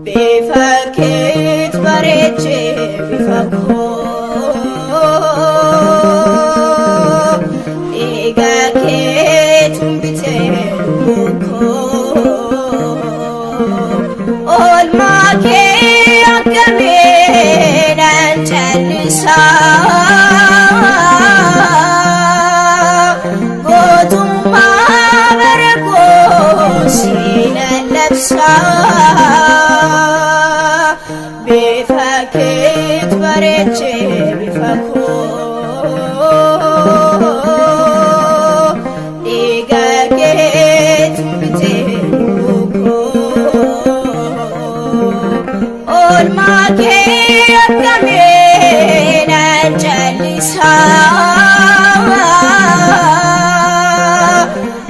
Bifa keet bareechee bifa koo, dhiiga keetuun bitee lubbuu koo, oolmaa kee akkamiin callisaa, gootummaa bara koo siinan labsaa. Bifa keet bareechee bifa koo, dhiiga keetuun bitee lubbuu koo, oolmaa kee akkamiin callisaa,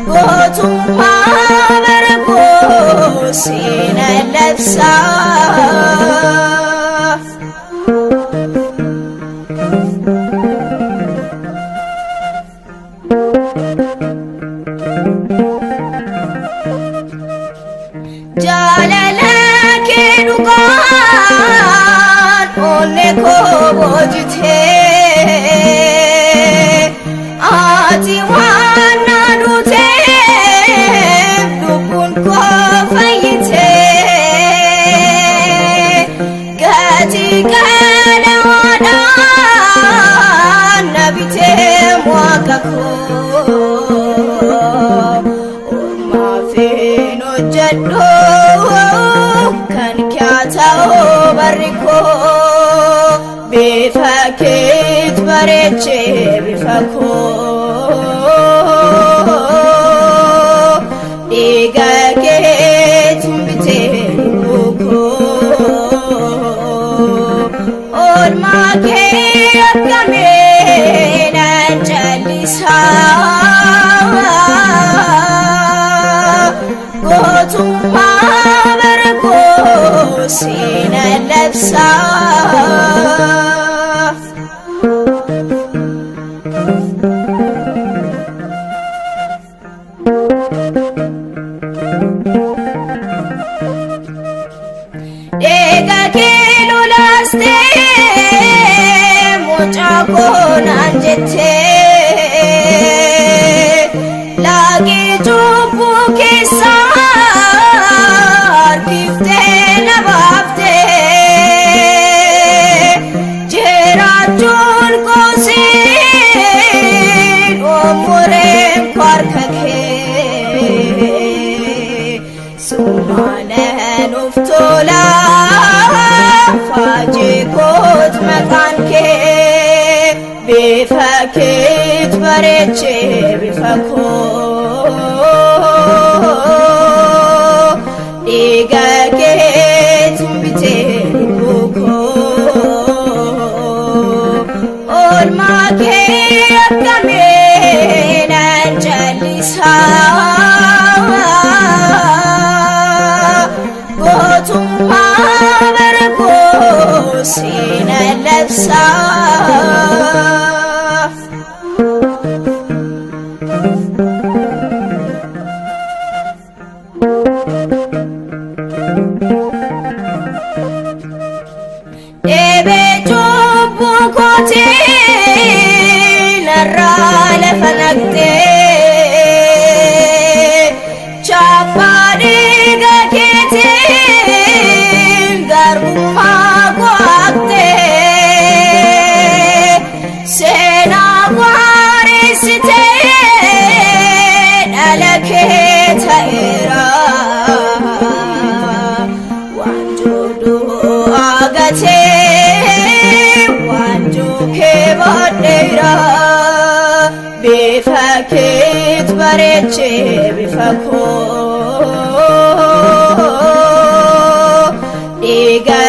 gootummaa bara koo siinan labsaa. Jaalala kee dhugaan onnee koo boojitee, ati waan na duuteef lubbuun koo fayyitee, gatii qalawaadhaan na bitee waaqa koo, ormaafin hojjedhu kan kee ta'uu barri koo. Bifa keet bareechee bifa koo, dhiiga keetuun bitee lubbuu koo, oolmaa kee akkamiin callisaa, gootummaa bara koo siinan labsaa. Dhiiga kee lolaastee mucaa koo naan jettee, laaqii cubbuu keessaa harkiftee na baaftee, jiraachuun koosiin umuriin koo harka kee, sumaanan of tola faajii koot maqaan kee. Bifa keet bareechee bifa koo, dhiiga keetuun bitee lubbuu koo, oolmaa kee akkamiin callisaa, gootummaa bara koo siinan labsaa. Dhibee cubbuu kootiin narraa lafa naqxee, chaappaa dhiiga keetiin garbummaa koo haqxee, seenaa koo haaressitee dhala kee ta'eera. Waanjoo du'aa gatee waanjoo kee baadheera. Bifa keet bareechee bifa koo, dhiiga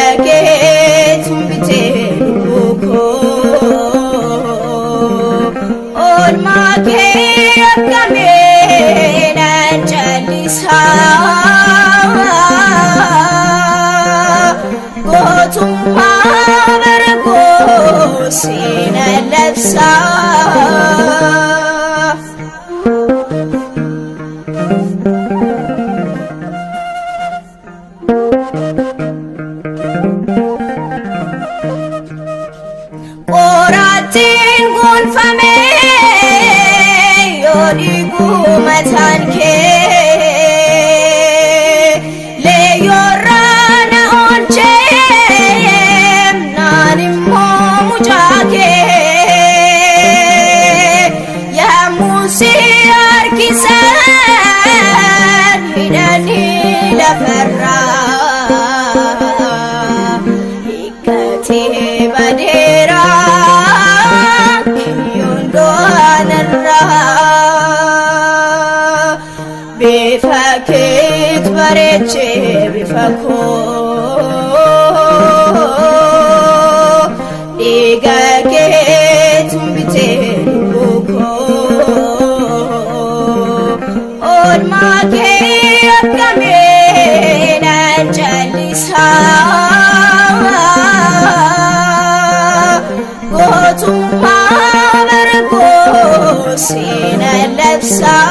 Bifa keet bareechee bifa koo, dhiiga keetuun bitee lubbuu koo. Oolmaa kee akkamii nan callisaa, gootummaa bara koo siinan labsaa.